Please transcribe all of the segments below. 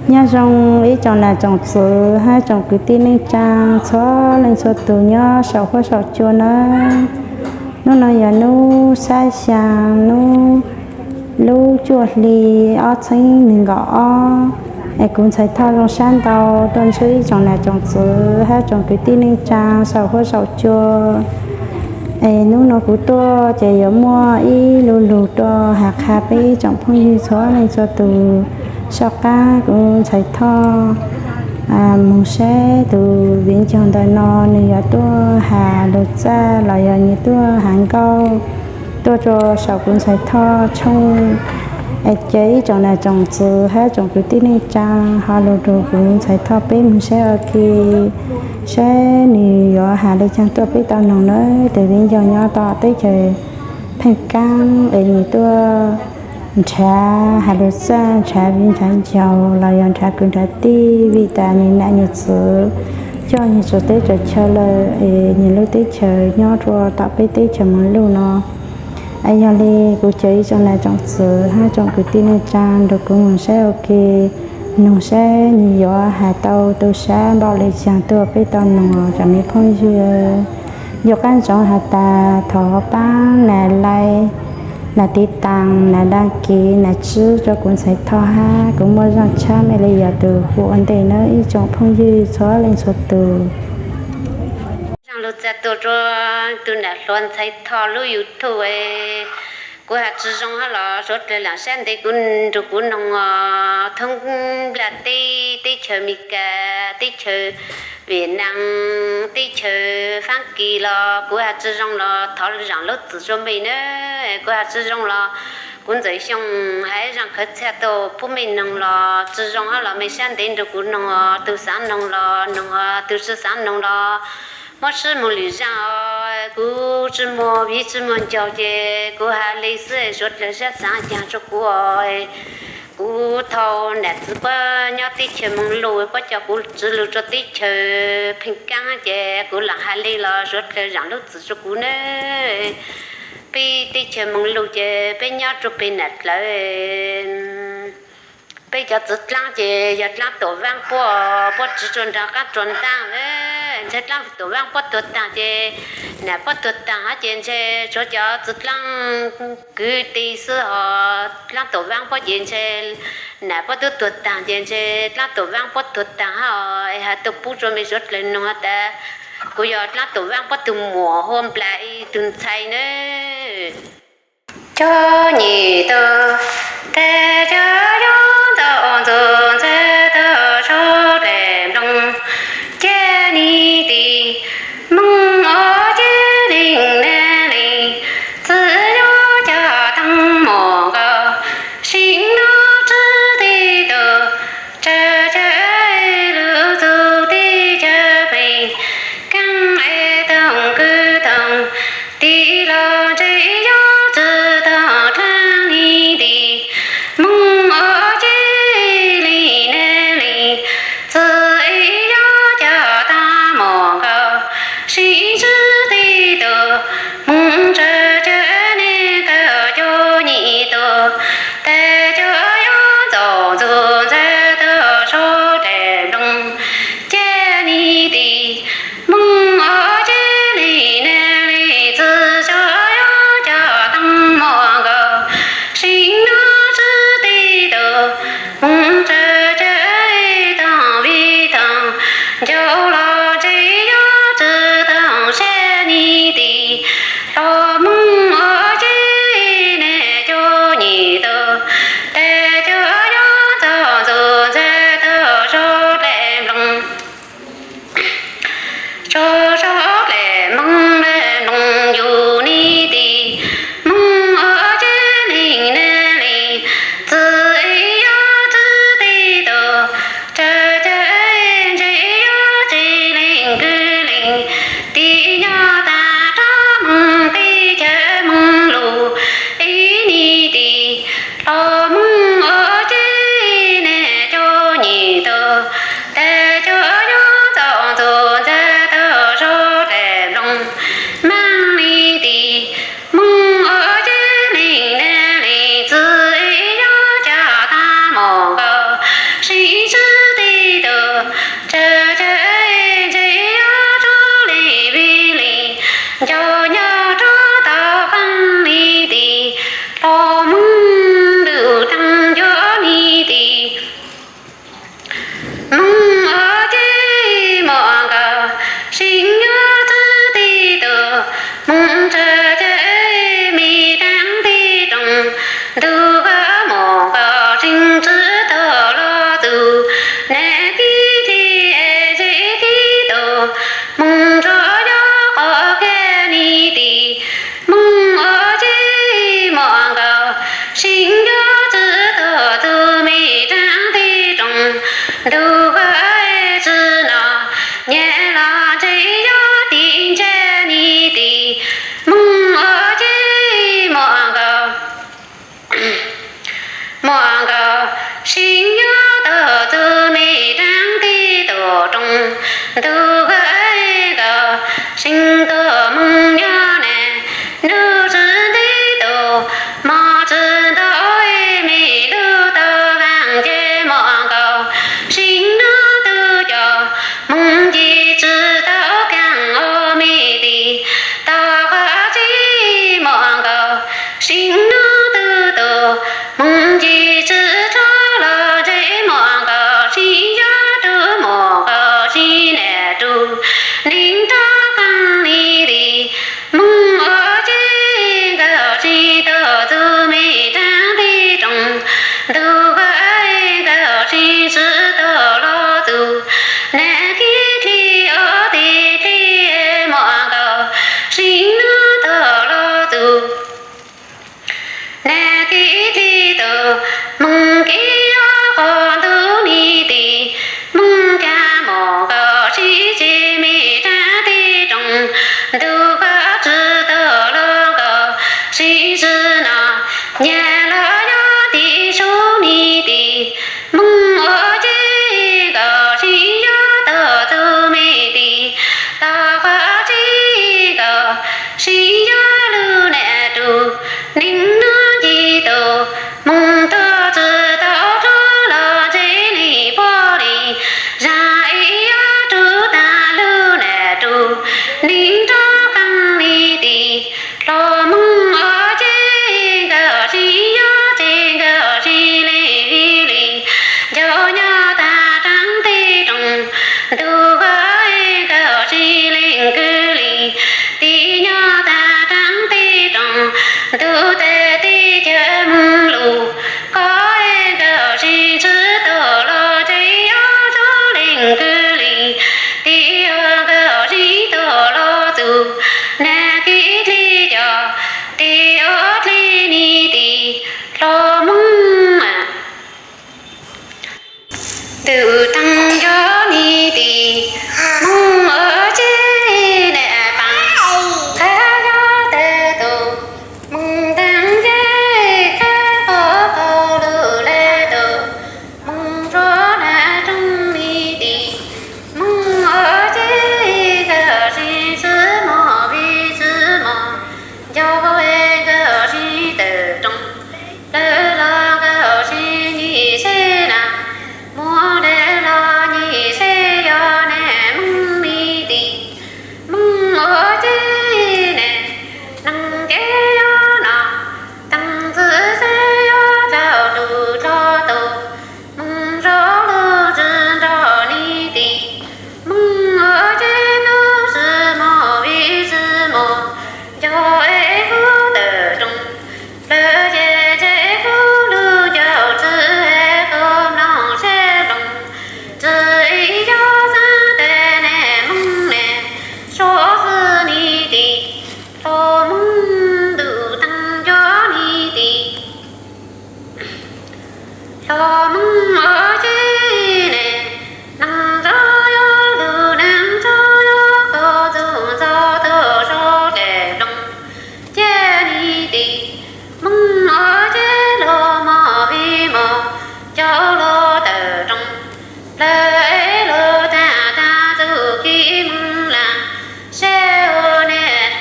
Nyob zoo ib tsoom nam tsoom txwv hab tsoom kwv tij neej tsaa txhua leej txhua tus nyob saum huab saum cua nawb. Hnub no yog hnub sab xyaa, hnub lub cuaj hli ob txheeb neeg nkaum ob. Es kuv ntxhais Thoj zoo sab ntau tuaj ntsib ib tsoom nam tsoom txwv hab tsoom kwv tij neej tsaa saum huab saum cua. Es hnub no kuv tuaj ces yuav muaj ib lu lug tuaj has qha peb ib tsoom phooj ywg txhua leej txhua tus. Soj qaab kuv ntxhais Thoj moog saib tus viv ncaus ntawm no, nwg yuav tuaj has lug txaj los yog nwg tuaj has nkauj tuaj rua saum kuv ntxhais Thoj tshooj. Es cia ib tsoom nam tsoom txwv hab tsoom kwv tij neej tsaa ho lug nrug kuv ntxhais Thoj peb moog saib ua ke, saib nwg yuav has le caag tuaj peb tau noog nawb. Tus viv ncaus nyob tom teb chaws Pheej Kaab es nwg tuaj nrhav has lug txaj, nrhav viv nrhav ncaus los yog nrhav kwv nrhav tij, vim tas nwg nam nwg txwv coj nwg txug teb txug chaw lawm es nwg lub teb chaws nyob rua tom peb teb chaws Moos Luj no. Es yog li kuv caw ib tsoom nam tsoom txwv hab tsoom kwv tij neej tsaa nrug kuv moog saib ua ke, noog saib nwg yuav has tau tu sab npaum le caag tuaj peb tau noog os tsoom me phooj ywg. Yuav qaab ntsoov has tas thov paab nam like, nam tiv taam, nam dag kiv, nam tswb rua kuv ntxhais Thoj hab kuv muaj zaaj tshab me le yog tus hu ua ntej nawb ib tsoom phooj ywg txhua leej txhua tus. Zaaj lug txag tuaj rua tus nam hluas ntxhais Thoj lub YouTube. Kuv has tsi zoo hab los suav dlawg laam sab ntev kuv nrug kuv noog os, thoob nplaj teb, teb chaws Amelikas, teb chaws Vietnam, teb chaws Faabkis los kuv has tsi zoo los thov zaam lub txim rua mej nawb. Kuv has tsi zoo los kuv ntxawm Xyooj has zaaj khawv txhaj tuaj pub mej noog los tsi zoo hab los mej sab ntev nrug kuv noog os, tug xaav noog los noog os, tug tsi xaav noog los muab swb moog lwm zaaj os. Kuv tsi muaj viv tsi muaj ncaus ces kuv has le xwb, suav dlawg sab xaav caag rua kuv os. Kuv thaus nam txwv puab nyob teb chaws Moos Luj puab coj kuv txwv lug rua teb chaws Pheej Kaab ces kuv laam has le los suav dlawg zaam lub txim rua kuv nawb. Peb teb chaws Moos Luj ces peb nyob rua peg nam dlawv. Peb cov txwv dlaab ces yog dlaab Tuam Vaab puab, puab tsi tsuas nrug qaab rua ntaaj. Ntshe dlaab Tuam Vaab puab tuag taag ces nam puab tuag taag hab ces ntshe tsuav cov txwv dlaab kwv tij xwb hos dlaab Tuam Vaab puab ces ntshe nam puab tub tuag taag ces ntshe dlaab Tuam Vaab puab tuag taag hab os. Es has tuaj pub rua mej suav dlawg noog tas kuv yog dlaab Tuam Vaab puab tug muam hu ua Nplas ib tug ntxhais nawb. Cov nyuam tub teg cov yob ntxaug ntxuag ntxawg tug suav dlawg nploog, ces nim tim Moos Ua ces leej ne leej txwv yuav coj taag mus nkaus, sim no tsi teg tug tsaws chaw lug txug teb chaws Pheej Kaab es toog kwv toog tij los ntshe yuav tsi toog dlaab nim tim Moos Ua Sawv cev me dlaab teb roos, ntuj koj muaj nkaus sib txwv tau los txug, nam tib teg zeb tib tug, moog rua yuav qhov kag nim tis, moog ua ceg muaj nkaus sib yuav txwv tau txug me dlaab teb roos, ntuj koj tsi nov, nyag los ntse yuav tiv ntsa nim tis, moog ua ceg muaj nkaus muaj nkaus sib yuav tau txug me dlaab teb tug roos, ntuj koj nkaus sib tug moog nyob nam, nub tsi nteb tug, mog tsi ntau, me lug tau vaam ces muaj nkaus sib nub tug cov, moog nce tsi tau kaam ua me tis, tau qhov tsi muaj nkaus sib nub tug tug, moog nce tsi rov los ntse muaj nkaus sib yuav tug muaj nkaus sib nam tug, neeg rov qaab nim tis, moog ua ceg nkaus sib tau txug me dlaab teb roos, ntuj koj nkaus sib txwv tau los txug, nam tib teg ob teg teg muaj nkaus sib nub tau los txug, nam tib teg tug, moog kev yuav qhov ntuj nim tis, moog kaag muaj nkaus sib txwv me dlaab teb roos, ntuj koj tsi tau los nkaus sib txwv nov, nyag los yuav tiv sub nim tis, moog ua ceg nkaus sib yuav tau txug me tis, tau qhov tsi nkaus sib yuav lug nam tug, neeg nub nce tug, moog tug tsi tau rov los ntse neeg puab le, zag es yuav rug taag lug nam tug, neeg rov qaab nim tis, los moog ua ceg nkaus sib yuav ceg nkaus sib leeg vij le, ncaus nyob taag dlaab teb roos, ntuj koj nkaus sib leeg kws le, tiv nyob taag dlaab teb roos, ntuj teg teb cawm moog lug, koj nkaus sib txwv tau los ntse yuav rug leeg kws le, tiv nkaus sib tau los txug, nam tib teg cov, tiv ob teg nim tis, los moog ntuj taag nco nim tis, moog ua ceg nam paas, qab yuav tag tug, moog taag ceg qab qhov qaug lug le tug, moog rua nam roog nim tis, moog ua ceg nkaus sib txwv mog vij txwv mog, ncaus nkaus sib tawm roos, lawv los nkaus sib nyig seb nam, muaj le los nyig seb yog nam moog nim tis, moog ua ceg nam, neeg kev yuav nov, taag txwv seb yuav tau lug rua tug, moog rua lug tsi nrug nim tis, moog ua ceg nub tsi mog vij tsi mog, ncaus es kub tawm roos, lawv ces ntse kub lug ncaus tsi es kub mloog seb loos, tsi es yuav xaav tes nam moog nam, sua xwb nim tis, los moog ntuj taag nco nim tis, los moog ua ceg nam, neeg rua yuav lug nam rua yuav khaus txug ntxov tau sua dlaim loos, ca nim tis, moog ua ceg los mog vij mog, ncaus lug tawm roos, lawv es lug taag taag txug kev moog laag, seb ua nam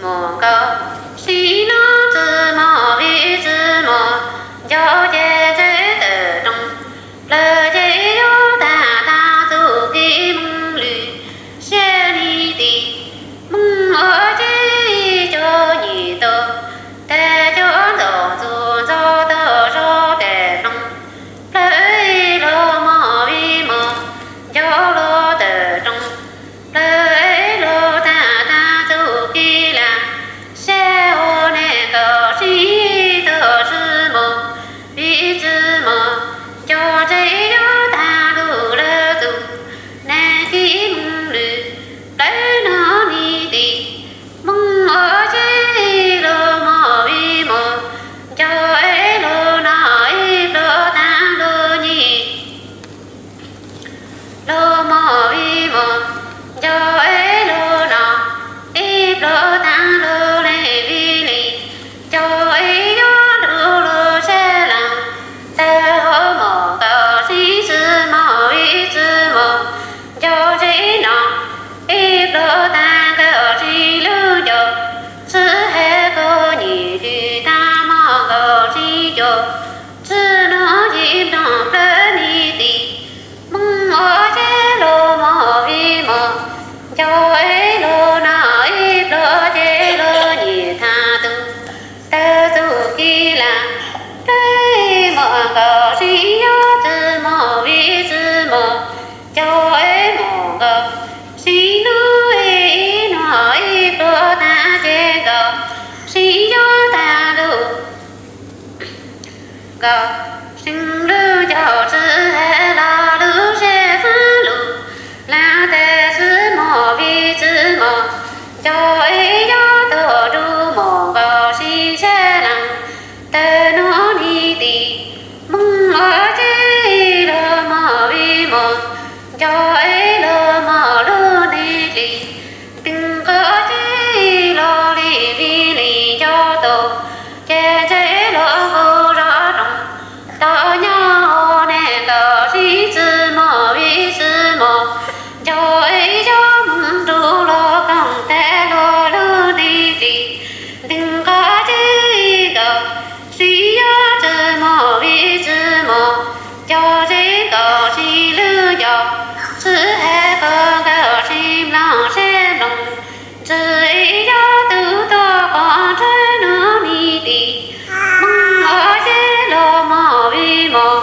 muaj nkaus sib nub tsi mog vij tsi mog, ncaus ces ntse tawm roos, lawv ces yuav taag taag txug kev moog lwm, seb nim tis, moog ua ceg cov nyem tau, tag cov ntxaum txug ntxov tau sua dlaim loos, lawv los Txij nuav yim nplog plawg nig tim, Hmoob ua zeb lug mos vim mos, nco ib lug noj ib pluag ces lug nyem thav tug. Tawg tug kis laag, plawg mos nkaus sib yob tsi mos vim tsi mos, nco ib mos nkaus sib nub ib noj ib pluag tag ces nkaus sib yob tag lug. Nkaus sib lug ncaus tsi has los lug seb faab lug, laag tawg tsi mos vim tsi mos, nco ib yob tuag nrug mos nkaus sib sab laag. Tawg nuav nig tim, Hmoob ua zeb lug mos vim mos, nco ib lug mos lug nig dlim, nteeg nqaj zeb lug li vim li nco tau, ces zeb lug huv zov roog, tau nyob huv neeg nkaus sib tsi mos vim tsi mos, nco ib yob moog nrug lug koom tag lug lug nig dlim, nteeg nqaj zeb nkaus sib yob tsi mos vim tsi mos, nco zeb nkaus sib lug ncaus tsi has qhov nkaus sib mloog seb mloog, ntsis ib yob tug tuaj qhov nrhawv nuav nig tim, Hmoob ua zeb lug mos vim mos,